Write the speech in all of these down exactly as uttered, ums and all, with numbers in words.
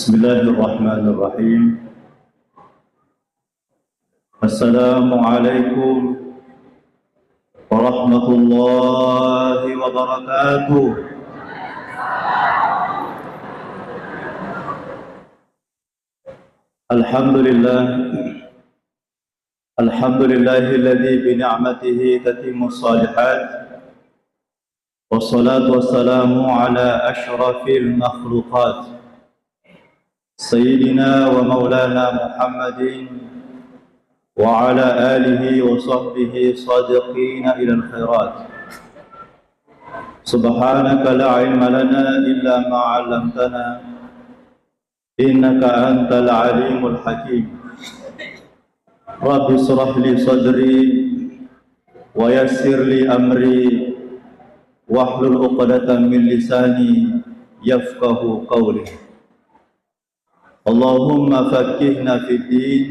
بسم الله الرحمن الرحيم. السلام عليكم ورحمة الله وبركاته. الحمد لله. الحمد لله الذي بنعمته تتم الصالحات. والصلاة والسلام على أشرف المخلوقات سيدنا ومولانا محمد وعلى آله وصحبه الصادقين إلى الخيرات. سبحانك لا علم لنا إلا ما علمتنا إنك أنت العليم الحكيم. رب اشرح لي صدري ويسر لي أمري واحلل عقدة من لساني يفقه قولي. اللهم فقهنا في الدين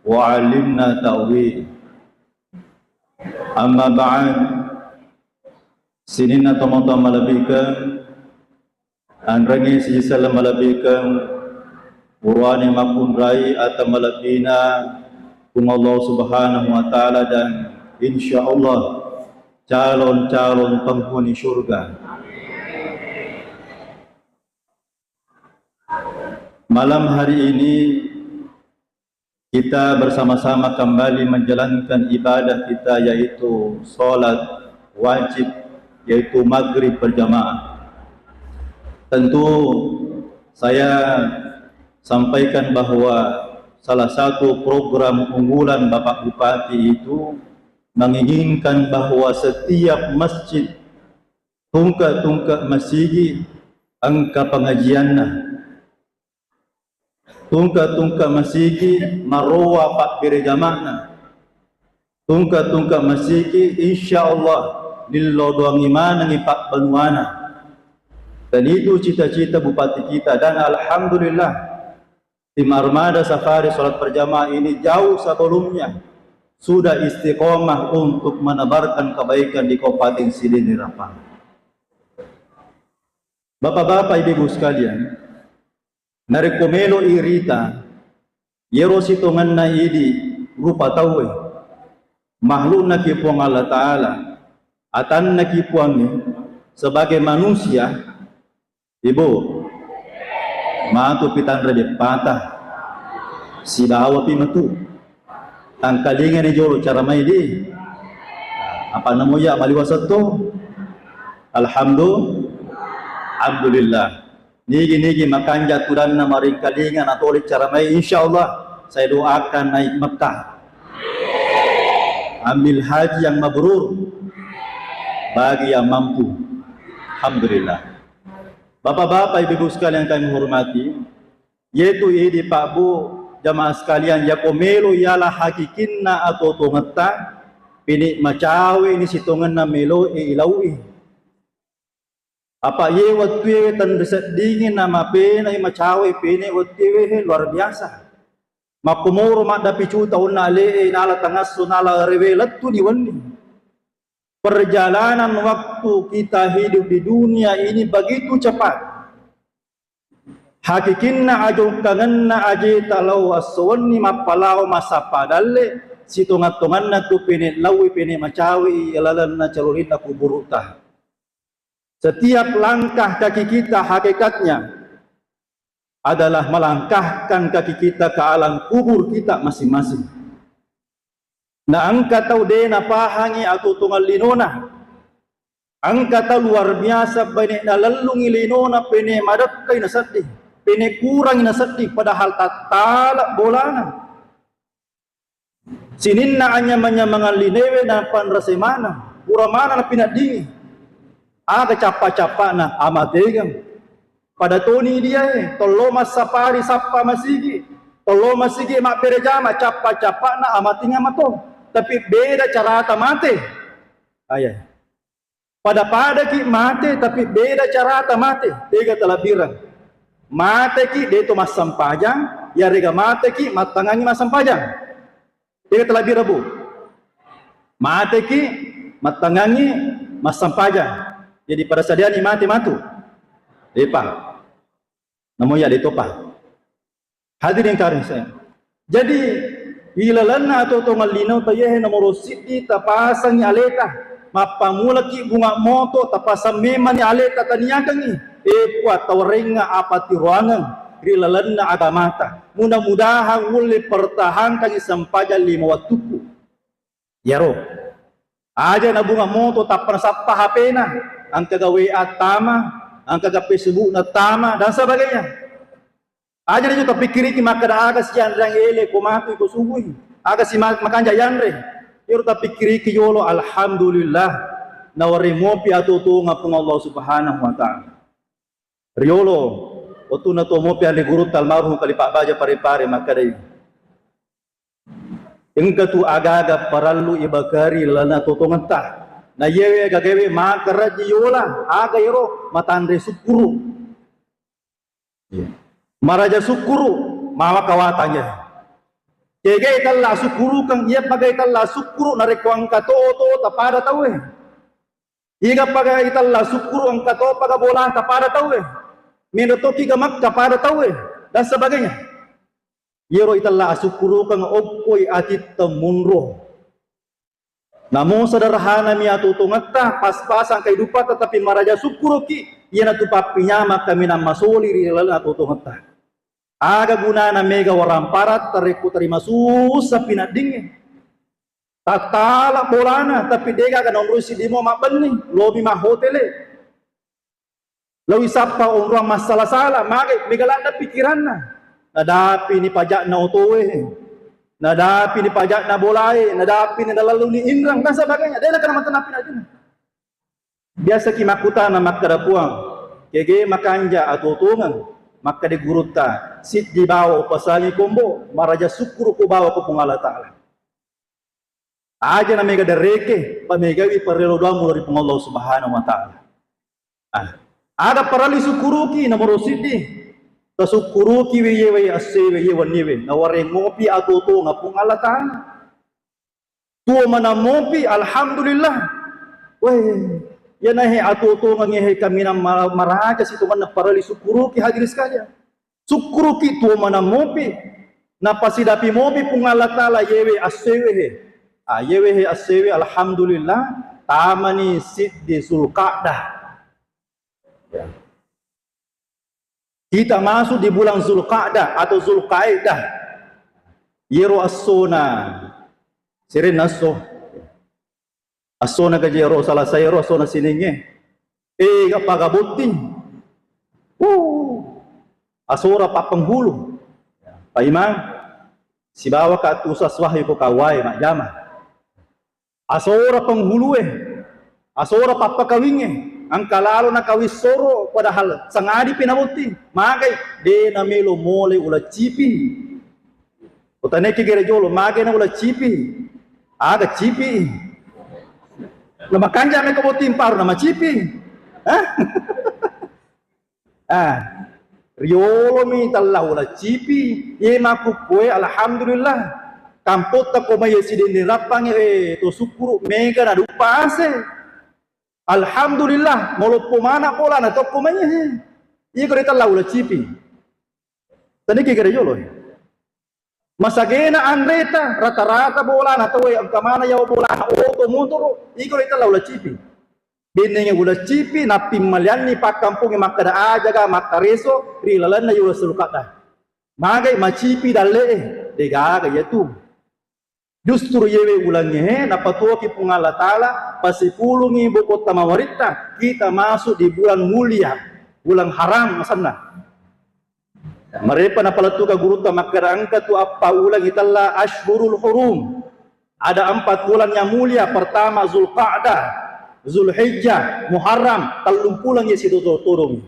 وعلمنا تأويل. أما بعد، sininna tomatoa malebbikeng, anrengnge siseng malebbikeng, buruane makkunrai ata malebbina Puang Allah Subhanahu wa Ta'ala, dan insya Allah calon-calon penghuni surga. Malam hari ini kita bersama-sama kembali menjalankan ibadah kita, yaitu sholat wajib, yaitu maghrib berjamaah. Tentu saya sampaikan bahwa salah satu program unggulan Bapak Bupati itu menginginkan bahwa setiap masjid, tungke-tungke masigi engka pengajianna. Tungke-tungke masigi marowa pabbere jama'na. Tungke-tungke masigi, insya Allah, lillo doangi manengi pabbanuana. Dan itu cita-cita bupati kita. Dan alhamdulillah, tim Armada Safari Salat Berjamaah ini jauh sebelumnya sudah istiqomah untuk menebarkan kebaikan di Kabupaten Silini Rapang. Bapak-bapak, ibu-ibu sekalian, narekko melo irita, yero sitongenna idi rupa tauwe, makhlukna ki Puang Allah Ta'ala, atanna ki Puangnge, sebagai manusia, ibu, matu pitanre deppata, sibawa pi metu, tangkalingani jolo cara mai di, apa namo ya maliwa setto, alhamdulillah, alhamdulillah. Nigi-nigi makanja tudanna maringkalinga natoli cara mai, insya Allah saya doakan naik Mekah. Ambil haji yang mabrur bagi yang mampu. Alhamdulillah. Bapak-bapak, ibu-ibu sekalian kami hormati, yaitu idi Pak Bu, jamaah sekalian, yako melo yala hakikinna atau tongetta, pini macawe ni sitongenna melo e ilaui. Apa ye wettuewe tenriseddingi namapenai macawe pene wettuewe he luar biasa. Makkomoro maddapicuta onna alee nala tangasso nala rewe lettu ni wenni. Perjalanan waktu kita hidup di dunia ini begitu cepat. Hakikinna ajongkangenna ajeta lao esso wenni mappalao massappa dalle, sitonga-tonganna tu pene laui pene macawe i lalenna calorinna kuburuta. Setiap langkah kaki kita hakikatnya adalah melangkahkan kaki kita ke alam kubur kita masing-masing. Na engka tau de napahangi atuo-tuongeng linona. Engka tau luar biasa, bene nalellungi linona, pene madekkai nasedding, pene kurangi nasedding, padahal tattala bolana. Sininna anyameng-nyamengeng linewe napanrase maneng, pura maneng napinaddingi. Aga cappa-cappana, amategeng. Pada toni diae, tollo massapari sappa masigi, tollo masigi mabbere jama, cappa-cappana amatinga mato. Tapi beda carata mate. Aya. Pada-padaki mate, tapi beda carata mate. Tega talabbireng. Mateki deto massempajang, yarega mateki mattangangi massempajang. Tega talabbireng, Bu? Mateki mattangangi massempajang. Jadi pada sadiani mate matu. Depa. Namo iya de topa. Hadirin karing saya. Jadi, ilalenna atuo-tuongeng lino tayehe nomoro siddi tapasangi aleta. Mappamulaki bunga moto, tapasang memani aleta taniakengi. E Puang, tawarengnga apatiroangeng ri lalenna agamata. Mudah-mudahan ulle pertahankangi sempajang lima wattukku. Iyaro. Aja na bunga moto tappa nasappa H P-na, engkaga W A tama, engkaga Facebook na tama, dan sebagainya. Aja na tapikkiriki makkeda aga sianreang ele ko matu ko subui, aga si ma-, makanja yanre. Iyaro tapikkiriki yolo, alhamdulillah, nawareng mopi atuo-tuongeng Puang Allah Subhanahu wa Ta'ala. Riolo, wettunna tuo mopi anre gurutta almarhum Kali Pak Baja Pare-Pare makkedai, engka tu aga-aga parellu ibakari lalenna atuo-tuongetta. Na iyewe aga-agawe maka raji yola, aga ero matanre sukkuru. Iya. Maraja sukkuru, mawa kawatang ya. Kega itella sukkurukeng, iya paga itella sukkuru narekko engka toto tapada tauwe. Iga paga itella sukkuru engka to paga bola tapada tauwe. Mendo toki ga makka pada tauwe dan sebagainya. Iyaro itella asukkurukeng okkoi atitta munro. Namo sederhanami atuo-tuongetta, pas-pasang kehidupan, tetapi maraja sukkuruki, iyanatu pappinyama kaminang masoli ri laleng atuo-tuongetta. Aga gunana mega warampara tarekko tarima sussa pinaddingnge. Tattala bolana, tapi degaga naonroi siddi mua mabbenni, lobi mahotele. Lawi sappa onroang massala-sala, magai mega ladde pikiranna. Nadapi ni pajakna otoe, nadapi ni pajakna bolae, nadapi ni nalaluni inrang, dan sebagainya. Dena kana matanappi nadina. Biasaki makkutana makkeda Puang, kege makanja atuo-tuongeng, makkeda gurutta, siddi bawa upasangi kombo, maraja sukkuru ko bawa ko Puang Allah Ta'ala. Aja na mega dereke, pamegawi parello doamu ri Puang Allah Subhanahu wa Ta'ala. Ah, aga parellu sukkuruki nomoro siddi. Tasukkuruki we yewe assewe ye wenniwe. Nawareng mopi atuo-tuongeng Puang Allah Ta'ala. Tuo maneng mopi, alhamdulillah. Weh, iyanahe atuo-tuongeng he kaminang ma-, maraja sitongenna parellu sukkuruki hadirin sekalian. Sukkuruki tuo maneng mopi, napasidapi mopi Puang Allah Ta'ala yewe assewe he. Ah, yewe he assewe, alhamdulillah, tamani siddi Zulqa'dah. Ya. Kita masuk di bulan Zulqa'dah atau Zulqaidah. Yero assona, serenna esso. Assona gaji ero, salah saya ero assona siningnge. Eh, ga paga botting. Uh, asora pappenghulu. Pak Imam, sibawa ka tu saswahi ko kawai majjama. Asora penghulue, asora pappakawingnge, engka lalo nakawing soro padahal sangadi pi nabotting. Magai, de namelo mole ula cipi. Utaneki gere jolo, magai na ula cipi. Aga cipi. Na makanja meko botting paru na macipi. Hah? Ah, riolomi tella ula cipi, ye makkukkoe alhamdulillah. Kampotta ko mai sidenne rappangnge, eh, to sukkuru mega na duppa ase. Alhamdulillah, maloppo mana bolana tokko mai, eh. Iko ri tella ula cipi. Tadi kira jolo. Masagena anreta, rata-rata bolana tauwe, engka maneng yawa bolana, oto, motoro, iko ri tella ula cipi. Bennenge ula cipi, nappimmalianni pakkampongnge makkeda ajaga makkareso ri lalenna ula Zulqa'dah. Magai macipi dalle'e, degaga iyatu. Justru yewe ulangnge he, napatuoki Puang Allah Ta'ala, pasipulungi bokotta mawaritta, kita masuk di bulan mulia, bulan haram asenna. Marepa napalettuka gurutta makkeda engka tu appa uleng itella ashhurul hurum. Ada empat bulan yang mulia, pertama Zulqa'dah, Zulhijjah, Muharram, tellumpulang ye sidodo-todong.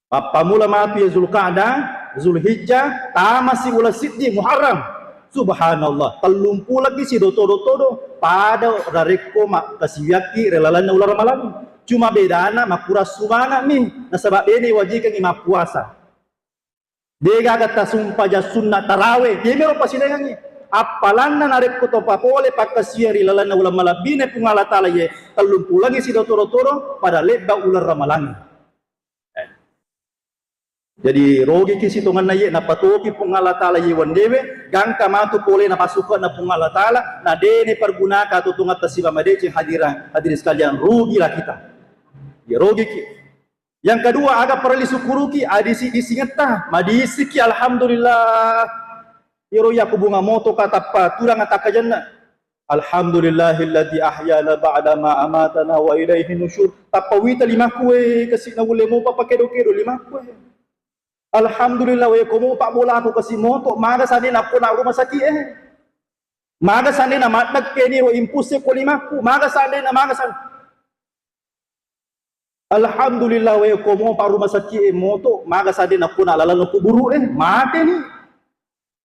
Pappamula matu ye Zulqa'dah, Zulhijjah, tamasi uleng siddi Muharram. Subhanallah, tellumpulang ye sidodo-todo pada narekko makkasiwiakki ri lalenna uleng Ramalang. Cuma bedana makurang sumanga'mi, nasaba bene wajikangngi mappuasa. Degaga tasumpajang sunna tarawe, yemiro pasilengangngi. Appalanna narekko to papole pakkasiwiang ri lalenna uleng malebbina Puang Allah Ta'ala ye, tellumpulangngi sidodo-todo pada lebba uleng Ramalang. Eh. Jadi rogiki sitongenna iye, napatoki Puang Allah Taala iye wennewe, gangka matu pole napassuke'na Puang Allah Taala, na de' napergunaka atuo-tuongetta sibawa madeceng. Hadirin, hadirin sekalian, rugilah kita. Ya, rogiki. Yang kedua, aga parellu sukkuruki, adisi-disingetta, madisiki alhamdulillah. Iro yakko bunga motoka tappa tudang takkajenna. Alhamdulillahilladzi ahyana ba'da ma amatana wa ilaihi nusyur. Tappa wita limakku e, kasi' naulle mopa pakedo-kedo limakku e. Alhamdulillah, we ko mopa bolaku kasi' moto, maga sandena ko na rumah sakit e. Maga sandena maddekke ni ro impus e ko limakku, maga sandena, maga san-, Alhamdulillah, we ko mopa rumah sakit e moto, maga sandena ko na lalenna kuburu e, mateni.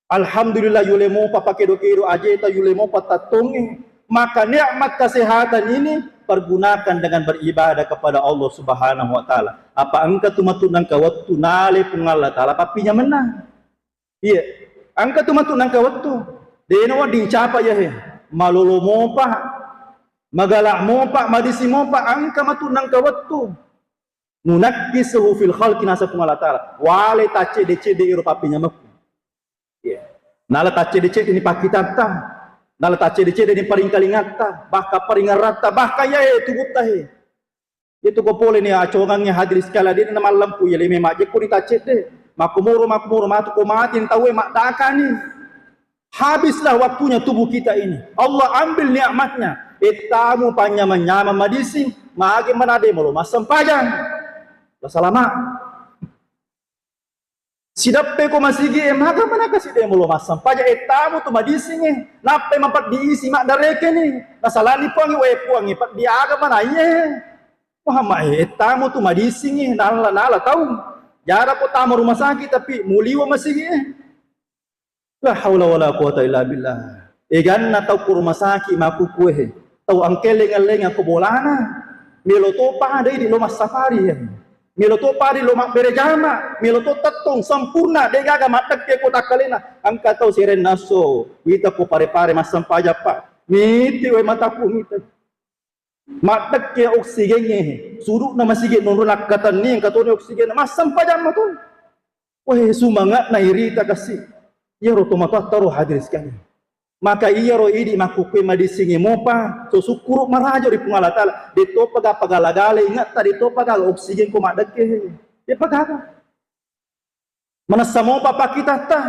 Alhamdulillah, yulle mopa pakedo-kedo ajeta, yulle mopa tattongnge. Maka nikmat kesehatan ini pergunakan dengan beribadah kepada Allah Subhanahu wa Ta'ala. Apa engka tu matu nangka wettu nale Puang Allah Taala pappinyamenna. Iya, engka tu matu nangka wettu. De' nawedding capa' iyahe. Malolo mopa, magala mopa, madisi mopa, engka matu nangka wettu. Nunakkisuhu fil khalqi, naseng Puang Allah Taala. Wale taccedde-cedde iro pappinyamekku. Iya. Nala taccedde-cedde ni pakkitatta. Nala taccedde-cedde ni paringkalingatta. Bahkan paringaratta. Bahkan iyae tubutta he. Itu ko pole ni acongangnge, hadirin sekalian, de' namallempu, iya lime majjekku ni taccedde. Makkumoro, makkumoro, matu ko mati ni tauwe maddakani. Habislah waktunya tubuh kita ini. Allah ambil nikmatnya. Ettamu panyameng-nyameng madising, magi mana de' molo massempajang. La salama. Sideppe ko masigi e, maga mana kasi' de' molo massempajang, ettamu tu madising e, nappai mapeddi isi maddareke ni. Nasalani Puang e, we Puang e, peddi aga mana iye. Muhammad e, ettamu tu madising e, nala, nala tau. Jara ko tama rumah sakit tapi muliwa masigi e. La haula wala quwata illa billah. Eganna tau ko rumah sakit makkukkuehe. Tau angkelleng-ellenga ko bolana. Melo to pada idi lo massafari ya. Melo to pada lo mabbere jama. Melo to tettong sempurna. De' gaga maddekke ko takkalena. Engka tau serenna esso. Wita ko pare-pare massempajang, Pak. Miti we mataku mita. Maddekke oksigengnge, sudu'na masigi nonro nakkatenni, engka toni oksigenna, massempajang mato. Weh, sumange'na irita kasi'. Iyaro tomatoatta ro, hadirin sekalian. Maka iyaro idi makkukkue madisingnge mopa, so sukkuru' maraja ri Puang Allah Taala. De'topa ga pagala-gala inge'ta, de'topa ga oksigen ko maddekke. De'pa gaga. Manessa mopa pakkitatta.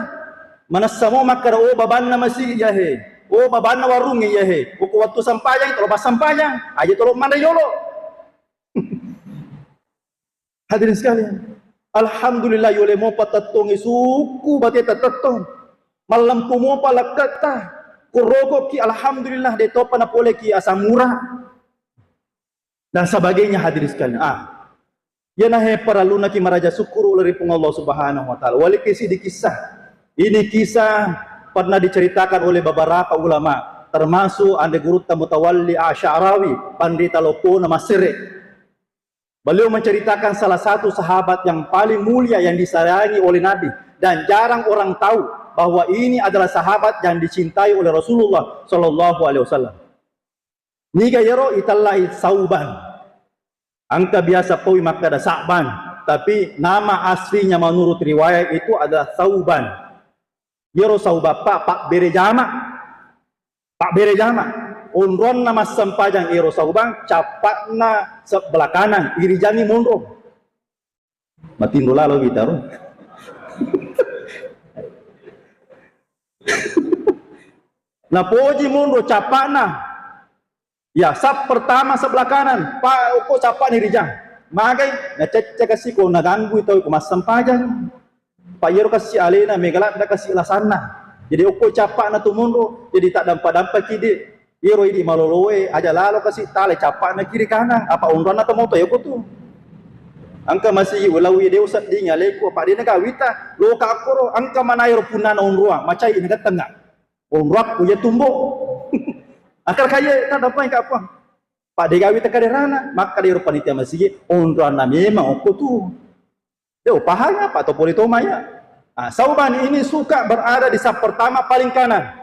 Manessa mo makkeda, "Oh, babanna masigi iyahe. Oh, babanna warungnge iyahe." Poko wettu sempajang, tolo passampajang. Aja tolo manre yolo. Hadirin sekalian, alhamdulillah, yole mopa tettongnge sukku bateta tettong. Mallempu mopa lekketta. Kurokokki, alhamdulillah, de'topa napoleki asam urat. Dan sebagainya, hadirin sekalian. Ah, iyanahe parellunaki maraja sukkuru' ri Puang Allah Subhanahu wa Ta'ala. Waliki siddi kisah. Ini kisah pernah diceritakan oleh beberapa ulama, termasuk Ande Gurutta Mutawalli Asy'arawi, Pandita Loppona Masere. Beliau menceritakan salah satu sahabat yang paling mulia yang disayangi oleh Nabi, dan jarang orang tahu bahwa ini adalah sahabat yang dicintai oleh Rasulullah Shallallahu Alaihi Wasallam. Niga iyaro itellai Sauban. Engka biasa paui makkeda Sa'ban, tapi nama aslinya menurut riwayat itu adalah Sauban. Iyaro Sauban pa, pabbere jama. Pabbere jama. Onronna massempajang iyaro Sauban, cappa'na sebelah kanan, irijangngi monro. Matinro lalo wita ro. Napoji monro cappa'na. Ya, saf pertama sebelah kanan. Pa, okko cappa'na irijang. Magai, nacecce kasi ko naganggui tau ko massempajang. Pa iyaro kasi alena mega ladda kasi lasanna. Jadi okko cappa'na tu monro, jadi taddampa-dampaki de. Iyaro idi maloloe, aja lalo kasi tale cappa'na kiri kanan, apa onronna to moto yako tu. Engka masigi ulauwi de useddingi aleku, apa dena gawita, loka akkoro, engka mana ero punnana onroang, macai na gatengnga. Onroakku ya tumbo. Akal kaye, tak dapat ka apa. Pak de gawita kaderana, maka de ero panitia masigi, onroanna memang okko tu. Deo pahang apa to pole to maya. Ah, Sauban ini suka berada di saf pertama paling kanan.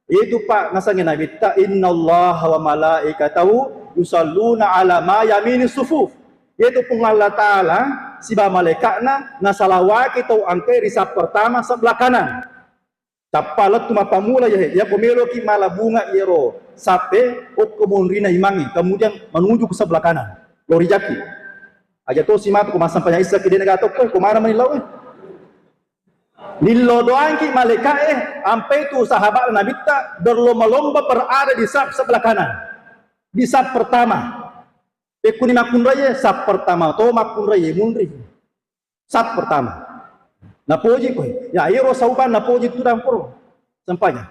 Itu Pak nasangi Nabitta, "Innallaha wa malaikatahu yusalluna ala ma yamini sufuf." Yaitu Puang Allah Ta'ala sibawa malaika'na nasalawaki tau engkae ri saffu pertama sebelah kanan. Cappa lettu mappammula iyahe, iyako meloki malabunga iyaro saffe, okko monrina imangnge, kemudian menuju ke sebelah kanan. Lori jaki. Aja tosi matu ko massempajang issaki dena gato ko, ko mana mani lao e. Nillo doangki malaika'e, ampai tu sahabat Nabitta berlomba-lomba berada di saf sebelah kanan. Di saf pertama. Pekkuni makkunraie, saf pertama to makkunraie munri. Saf pertama. Napoji koe. Ya, iyaro Sauban napoji tu dampur. Sempajang.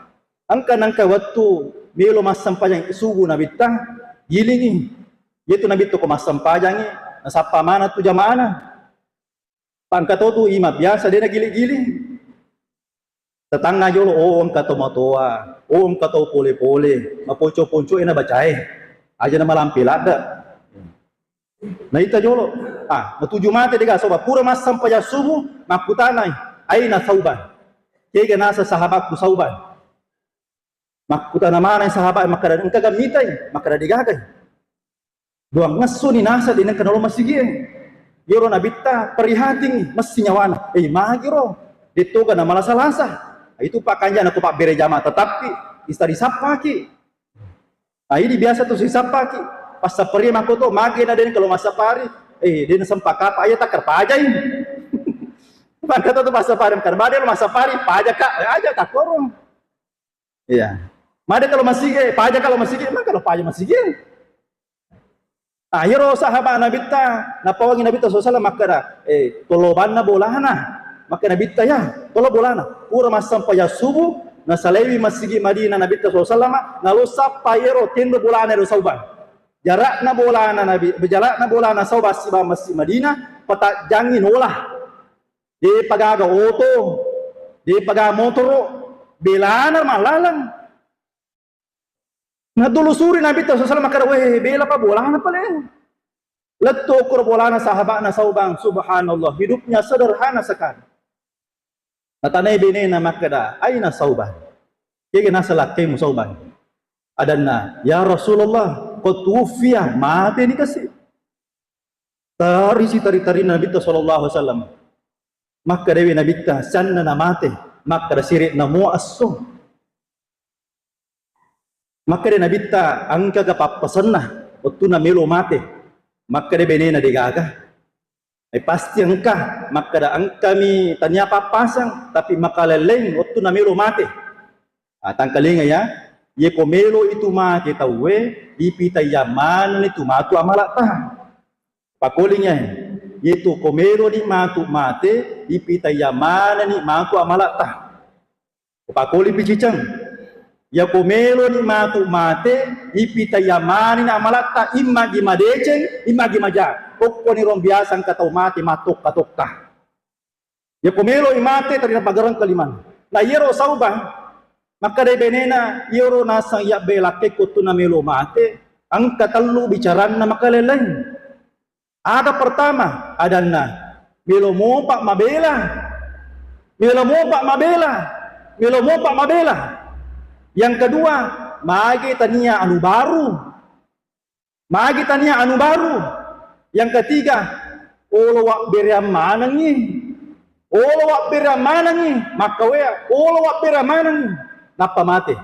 Engka nengka wettu melo massempajang subuh Nabitta, gilingi. Yetu Nabitta ko massempajangi, nasappa mana tu jamaana. Pangka to tu imam biasa dena giling-giling. Tetangga jolo, oh, engka to matoa, oh, engka to pole-pole, maponco-ponco ena bacae. Aja na malampe ladde. Naita jolo, ah, matuju mate dega Sauban. Pura massempajang subuh, makkutanai, "Aina Sauban?" Kega nasa sahabatku Sauban? Makkutana maneng sahabat, makkada, "Engka ga mitai?" Makkada, "Degagai." Duang ngesso ni nasa de nengka nalo masigie. Yoro Nabitta perihating, messi nyawana. Eh, magiro. Dettoga na malasa-lasa. Itu pakanjana ko pabbere jama, tetapi ista disappaki. Ah, ini biasa tu sisappaki. Pas sapparie makoto, mage na den kalau massapari. Eh, den sempak apa, aja takar pajai. Maka tu pas sapari, makar bade lo massapari, paja kak, aja takoro. Iya. Made kalau masige, paja kalau masige, emang kalau paja masige. Ah, iyaro sahabat Nabitta, napawangi Nabitta sallallahu alaihi wasallam makkeda, eh, tolobanna bolana. Makkeda Nabitta, ya, tolo bolana. Pura massempajang subuh, nasalaiwi masigi Madinah Nabitta sallallahu alaihi wasallam, nalo sappa iyaro tendo bolana ero Sauban. Jarakna bolana Nabi, jarakna bolana Sauban siba masigi Madinah, patajjangi nola. Depa gaga oto, depa gaga motoro, belana mallaleng. Natulusuri Nabitta sallallahu alaihi wasallam makkeda, "Weh, bela pa bolana pale." Lettu okoro bolana sahabatna Sauban, subhanallah, hidupnya sederhana sekali. Natanai benena makkeda, "Aina Sauban?" Kega nasa lakkaimu Sauban? Adanna, "Ya Rasulullah, qad tuwuffiya, mateni kasi." Tarisi tari-tarina Nabitta sallallahu alaihi wasallam. Makkedawi Nabitta, "Sanna na mate?" Makkeda, "Siri' na mua esso." Makkeda Nabitta, "Engkaga pappasenna wettunna melo mate?" Makkeda benena, "Degaga." Eh, pasti engka. Makkeda, "Engkami tania pappaseng, tapi makalelleng wettunna melo mate." Ah, tangkalinga ya, yeko melo itu mate tauwe, ipitaiya manenni tu matu amalatta. Pakolinga, yetu ko meloni matu mate, ipitaiya manenni matu amalatta. Pakoli piciceng. Yako meloni matu mate, ipitaiya manenni amalatta, imma gi madeceng, imma gi maja. Okkoni rong biasa engka tau mate mattokka-tokka. Yako meloi mate, tadi napagereng kalimanna. Na iyaro Sauban, makkeda benena, iyaro nasang iyabbe lakkekku tu namelo mate, engka tellu bicaranna makaleleng. Ada pertama, adanna, melo mopa mabela. Melo mopa mabela. Melo mopa mabela. Yang kedua, magi tania anu baru. Magi tania anu baru. Yang ketiga, olo wabbereang manengngi. Olo wabbereang manengngi. Makkawea, olo wabbereang manengngi. Nappa mate.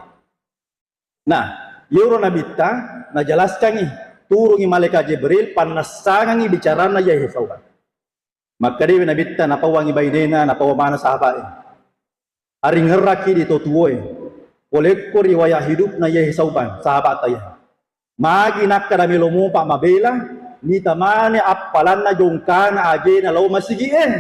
Nah, iyaro Nabitta najelaskangngi, turungngi malaikat Jibril, pannassangangngi bicaranna iyae Sauban. Makkedawi Nabitta, napawangngi bainena, napawa maneng sahabae. Aringerraki di to tuoe. Polekko riwayat hidupna iyae Sauban, sahabatta iyae. Magi nakkeda melo mopa mabela, nita maneng appalanna jongkana ajena lao masigie.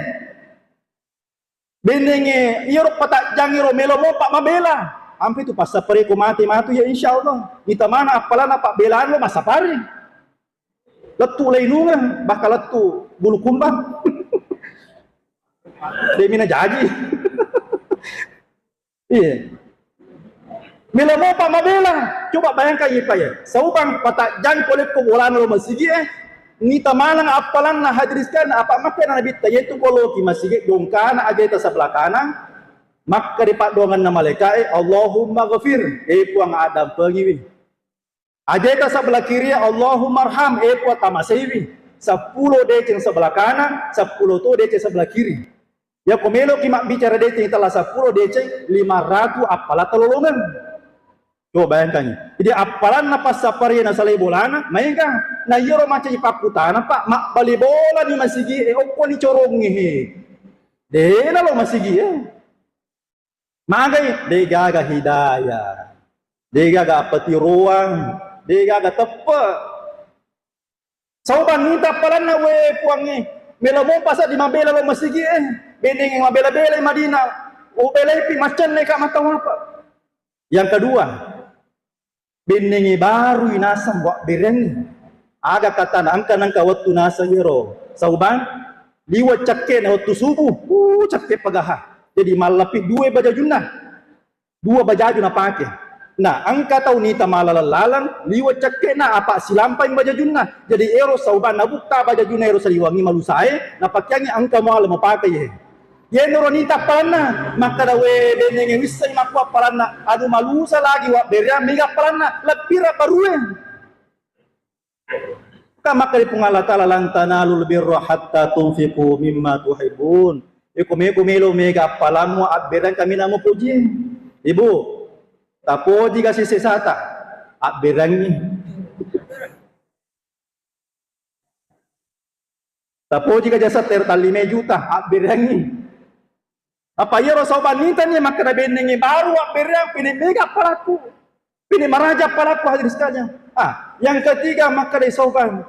Bennenge, iyaro patajjang iro melo mopa mabela. Ampe tu passapari ko mate matu ya, insyaallah. Nita maneng appalanna pabbelaan lo massapari. Lettu lainungeng, bahkan lettu bulu kumbang. Demina jaji. Iya. Melo mopa mabela. Coba bayangkan, iya, Pak, ya. Sauban patajjang pole ko bolana lo masigi, eh. Nita maneng appalanna, hadirin sekalian, apa makkeda Nabitta, yetu ko loki masigi, jongkana ajeta sebelah kanan, makkeda paddoangenna malaikae, "Allahumma ghafir, eh Puang, addampengiwi." Ajeta sebelah kiri, "Allahumma arham, eh Puang, tamaseiwi." seppulo deceng sebelah kanan, seppulo to deceng sebelah kiri. Yako meloki mabbicara deceng tala seppulo deceng, lima ratu appala talolongeng. Coba bayangkan. Jadi appalanna passaparie nasalai bolana, maega. Na iyaro macai pakkutana, Pak, mabbali bola ni masigi e, okko ni corongnge he. Dena lo masigi e. Magai, degaga hidayah. Degaga patiroang, degaga teppe. Sauban nita appalanna, we Puangnge, melo mopa sa di mabela lo masigi e. Beneng mabela-bela Madinah. Ubelaipi macenne ka matawapa. Yang kedua, bennengngi barui naseng wabbereangngi. Aga katana, engka nengka wettu naseng iyaro Sauban, liwe' cakke'na wettu subuh, uh, cakke' pagaha. Jadi mallapi dua bajajunna, dua bajaju napake. Nah, engka tau nita malaleng-laleng, liwe' cakke'na, apa silampai bajajunna. Jadi ero Sauban nabukka bajajunna ero saliwengngi malusae, napakeangngi engka muala mapake ye. Yenaro nita appalanna, makkeda, we, bennengnge wissai makku appalanna, anu malusa lagi wabbereang mega appalanna, lebbira barue. Ka makkeda Puang Allah Ta'ala, "Lan tanalul birra hatta tunfiqu mimma tuhibbun." Eko meko melo mega appalammu, abbereang kaminang mupoji. Ibu, tapoji ga sesesata, abbereangngi. Tapoji ga jasad tero tallimai juta, abbereangngi. Apa iyaro Sauban nitani makkeda bennengngi baru abbereang, pini mega appalanku. Pini maraja appalanku, hadirin sekalian. Ah, yang ketiga makkeda Sauban.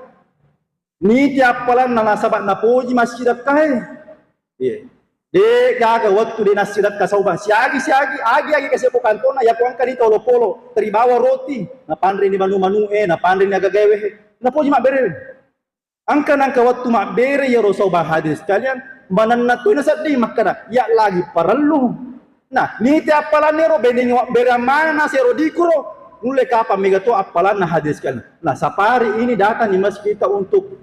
Niti appalanna nasaba napoji massidekkae. Iya. De gaga wettu de nassidekka Sauban. Siagi-siagi, agi-agi kasebo kantona, yako engka nita olo-polo, teribawa roti, napanreni manu-manu e, napanreni aga gawe e. Napoji mabbere. Engka nangka wettu mabbere iyaro Sauban, hadirin sekalian, manenna toi nasedding makkeda, iya lagi parellu. Nah, niti appalanna ero, bennengngi wabbereang maneng nasero dikuro, nulle kapang mega to appalanna, hadirin sekalian. Nah, safari ini datang di masjid kita untuk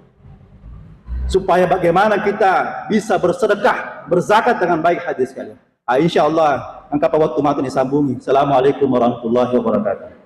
supaya bagaimana kita bisa bersedekah, berzakat dengan baik, hadirin sekalian. Ah, insya Allah, engka pa wettu matu disambungi. Assalamualaikum warahmatullahi wabarakatuh.